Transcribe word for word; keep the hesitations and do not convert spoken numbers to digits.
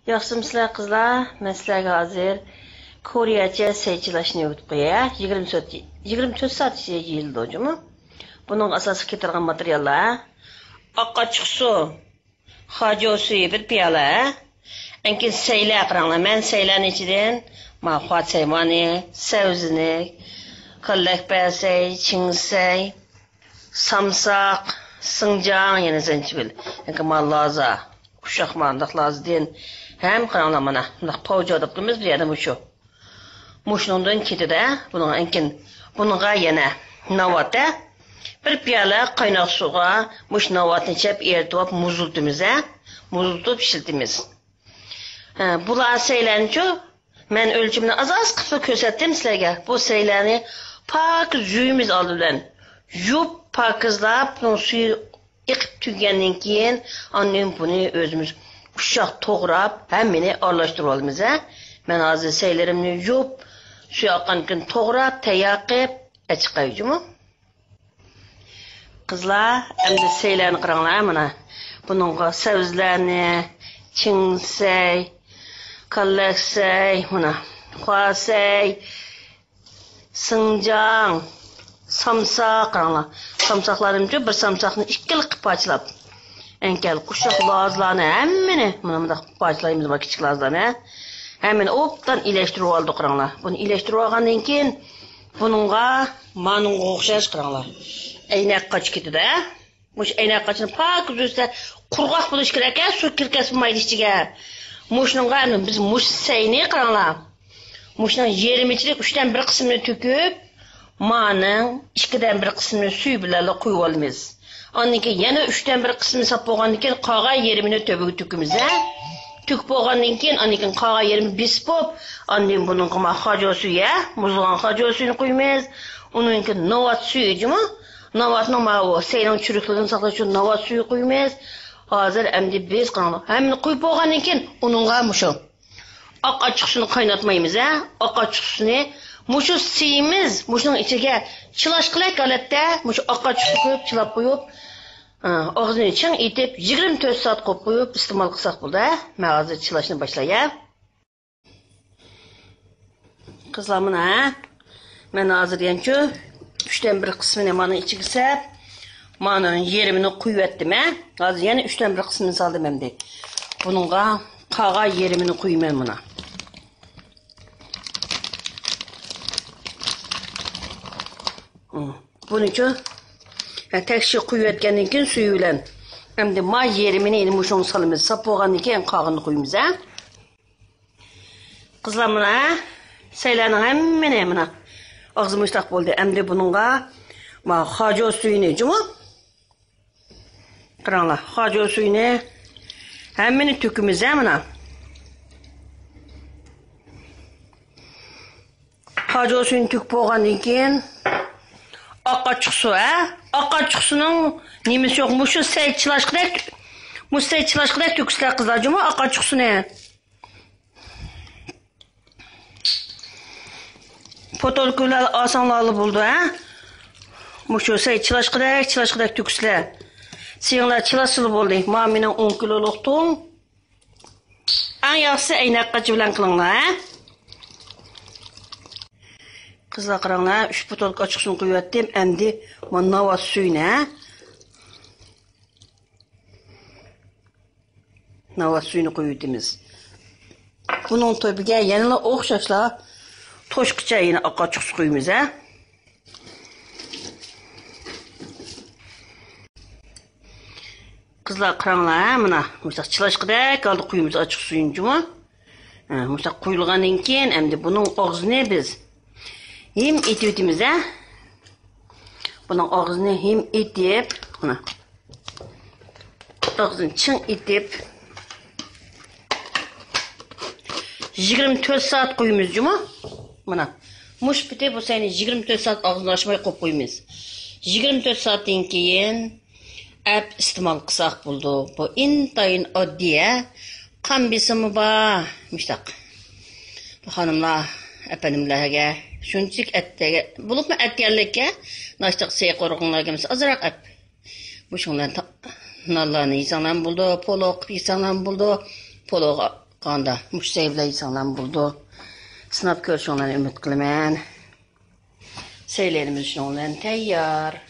ياخشىمۇسىلەر قىزلار؟ مەن سىلەرگە ھازىر كورېيەچە سەي چىلاشنى ئۆگىتىپ قوياي. يىگىرمە تۆت، يىگىرمە تۆت سائەت ئىچىدە يېيىلىدۇ جۇمۇ. بۇنىڭغا ئاساسلىق كېتىدىغان ماتېرىياللار: ئاق ئاچچىق سۇ، خاجۇ سۈيى بىر پىيالە. ئەنكىن سەيلەر قاراڭلار. مەن سەيلەرنىڭ ئىچىدىن ما خۇا سەيمانى، سەۋزىنى، كاللەكبەسەي، چىڭسەي، سامساق، سىڭجاڭ، يەنە زەنجىۋىل. ياكى ما لازا، ئۇششاق مانداق لازىدىن ھەم قاراڭلار مانا، مۇنداق پاۋجا دەپ قويىمىز بۇ يەردە مۇشۇ. مۇشۇنىڭدىن كېتىدۇ، ھە؟ بۇنىڭ ئەنكىن، بۇنىڭغا يەنە ناۋات، ھە؟ بىر پىيالە قايناق سۇغا مۇشۇ ناۋاتنى چەپ ئېرىتىۋاپ مۇزلىتىمىز، ھە؟ مۇزلىتىپ ئىشلىتىمىز. ھە، بۇلار سەيلەنچۇ، مەن ئۆلچىمىنى ئاز-ئاز قىلىپ كۆرسەتتىم سىلەرگە. بۇ سەيلەننى پاكىز يۇيىمىز ئالدى بىلەن. يۇيۇپ، پاكىزلاپ، بۇنىڭ سۈيى ئېقىپ تۈگىگەندىن كېيىن، ئاندىن بۇنى ئۆزىمىز ئۇششاق توغراپ، ھەممىنى ئارىلاشتۇرۇۋالىمىز، ھە. مەن ھازىر سەيلىرىمنى يۇيۇپ، سۈيى ئاققاندىن كېيىن توغراپ، تەييار قىلىپ، ئەچىقايجۇمۇ. قىزلار، ئەمدى سەيلەرنى قاراڭلار، مانا. بۇنىڭغا سەۋزىلەرنى، چىڭسەي، كاللەكسەي، مانا، خۇاسەي، سىڭجاڭ، سامساق، قاراڭلار. سامساقلارنىمۇ بىر سامساقنى ئىككىلى قىلىپ پارچىلاپ. ئەنكەل، ئۇششاق لازىلارنى ھەممىنى مانا مۇنداق پارچىلايمىز، بۇ كىچىك لازىلارنى. ھەممىنى ئوبدان ئىلەشتۈرۈپ ئالدۇق، قاراڭلار. بۇنى ئىلەشتۈرۈپ ئالغاندىن كېيىن، بۇنىڭغا مانىڭغا ئوخشاش، قاراڭلار، ئەينەك قاچا كېتىدۇ، ھە؟ مۇشۇ ئەينەك قاچىنى پاكىز يۇيسا، قۇرغاق بولۇشى كېرەك، ھە، سۇ كىركەزمەيدۇ ئىچىگە. مۇشۇنىڭغا ئەمدى بىز مۇشۇ سەينى، قاراڭلار. مۇشۇنىڭ يېرىمىچىلىك ئۈچتىن بىر قىسمىنى تۆكۈپ، مانىڭ ئىككىدىن بىر قىسمىنى سۈيى بىلەنلا قۇيۇۋالىمىز. ئاندىن كېيىن يەنە ئۈچتىن بىر قىسمىنى ساپ بولغاندىن كېيىن، قالغان يېرىمىنى تۆپىگە تۆكىمىز، ھە. تۆكۈپ بولغاندىن كېيىن، ئاندىن كېيىن قالغان يېرىمى بېسىپ بولۇپ، ئاندىن بۇنىڭغا ما خاجۇ سۈيى، ھە، مۇزلىغان خاجۇ سۈيىنى قۇيىمىز. ئۇنىڭدىن كېيىن ناۋات سۈيى جۇمۇ. ناۋاتنىڭ ماۋۇ سەينىڭ چۈرۈكلۈكىنى ساقلاش ئۈچۈن ناۋات سۈيى قۇيىمىز. ھازىر ئەمدى بىز قاراڭلار، ھەممىنى قۇيۇپ بولغاندىن كېيىن، ئۇنىڭغا مۇشۇ ئاق ئاچچىقسۇنى قايناتمايمىز، ھە؟ ئاق ئاچچىقسۇنى مۇشۇ سېيىمىز مۇشۇنىڭ ئىچىگە چىلاشقىدەك ھالەتتە مۇشۇ ئاق ئاچچىقنى قۇيۇپ، چىلاپ قويۇپ، ئا، ئاغزىنى چىڭ ئېتىپ، يىگىرمە تۆت سائەت قويۇپ قويۇپ ئىستېمال قىلساق بولىدۇ، ھە؟ مەن ھازىر چىلاشنى باشلاي، ھە؟ قىزلار، مانا، ھە؟ مەن ھازىر يەنچۇ ئۈچتىن بىر قىسمىنى مانا ئىچىگە سەپ، مانا يېرىمىنى قۇيۇۋەتتىم، ھە؟ ھازىر يەنە ئۈچتىن بىر قىسمىنى سالدىم ئەمدى. بۇنىڭغا قالغان يېرىمىنى قۇيىمەن مانا. بۇنىچۇ، ھە، تەكشى قۇيۇۋەتكەندىن كېيىن سۈيى بىلەن. ئەمدى ما يېرىمىنى يەنە مۇشۇنىڭغا سالىمىز. ساپ بولغاندىن كېيىن قالغىنىنى قۇيىمىز، ھە؟ قىزلار، مانا، ھە؟ سەيلەرنىڭ ھەممىنى، مانا، ئاغزى مۇشتاق بولدى. ئەمدى بۇنىڭغا، ما، خاجۇ سۈيىنى، جۇمۇ. قاراڭلار، خاجۇ سۈيىنى ھەممىنى تۆكىمىز، ھە، مانا. خاجۇ سۈيىنى تۆكۈپ بولغاندىن كېيىن، ئاق ئاچچىق سۇ، ھە؟ ئاق ئاچچىق سۇنىڭ نېمىسى يوق. مۇشۇ سەي چىلاشقىدەك، مۇشۇ سەي چىلاشقىدەك تۆكۈسىلەر، قىزلار، جۇمۇ، ئاق ئاچچىق سۇنى. پوتولكا بىلەن ئالساڭلارلا بولىدۇ، ھە؟ مۇشۇ سەي چىلاشقىدەك، چىلاشقىدەك تۆكۈسىلەر. سېيىڭلار چىلاشسىلا بولدى. ما مېنىڭ ئون كىلولۇق تۇڭ. ئەڭ ياخشىسى ئەينەك قاچا بىلەن قىلىڭلار، ھە؟ قىزلار، قاراڭلار، ئۈچ بوتۇلكا ئاچچىقسۇنى قۇيۇۋەتتىم. ئەمدى مانا ناۋات سۈيىنى، ھە؟ ناۋات سۈيىنى قۇيۇۋېتىمىز. بۇنىڭ تۆپىگە يەنىلا ئوخشاشلا توشقىچە يەنە ئاق ئاچچىقسۇ قۇيىمىز، ھە؟ قىزلار، قاراڭلار، ھە، مانا مۇشۇنداق چىلاشقىدەك ھالدا قۇيىمىز ئاچچىق سۈيىنى جۇمۇ. ھە، مۇشۇنداق قۇيۇلغاندىن كېيىن، ئەمدى بۇنىڭ ئاغزىنى بىز ھىم ئېتىۋېتىمىز، ھە. بۇنىڭ ئاغزىنى ھىم ئېتىپ، مانا، ئاغزىنى چىڭ ئېتىپ، يىگىرمە تۆت سائەت قويىمىز جۇمۇ. مانا، مۇشۇ پېتى بۇ سەينى يىگىرمە تۆت سائەت ئاغزىنى ئاچماي قويۇپ قويىمىز. يىگىرمە تۆت سائەتتىن كېيىن ئەپ ئىستېمال قىلساق بولىدۇ. بۇ ئىنتايىن ئاددىي، ھە. قان بېسىمى بار، مۇشتاق. بۇ خانىملار، ئەپەندىملەرگە شۇنچىلىك ئەتىگە، بولۇپمۇ ئەتىگەنلىككە، ناشتىغا سېيىق ئورۇقۇڭلار كەلمىسە، ئازراق ئەپ. مۇشۇڭلارنى تا-، نانلارنى يېسەڭلارمۇ بولىدۇ، پولۇ قىلىپ يېسەڭلارمۇ بولىدۇ. پولۇغا ئاندا مۇشۇ سەي بىلەن يېسەڭلارمۇ بولىدۇ. سىناپ كۆرۈشۈڭلارنى ئۈمىد قىلىمەن. سەيلەرمىز شۇنىڭ بىلەن تەييار.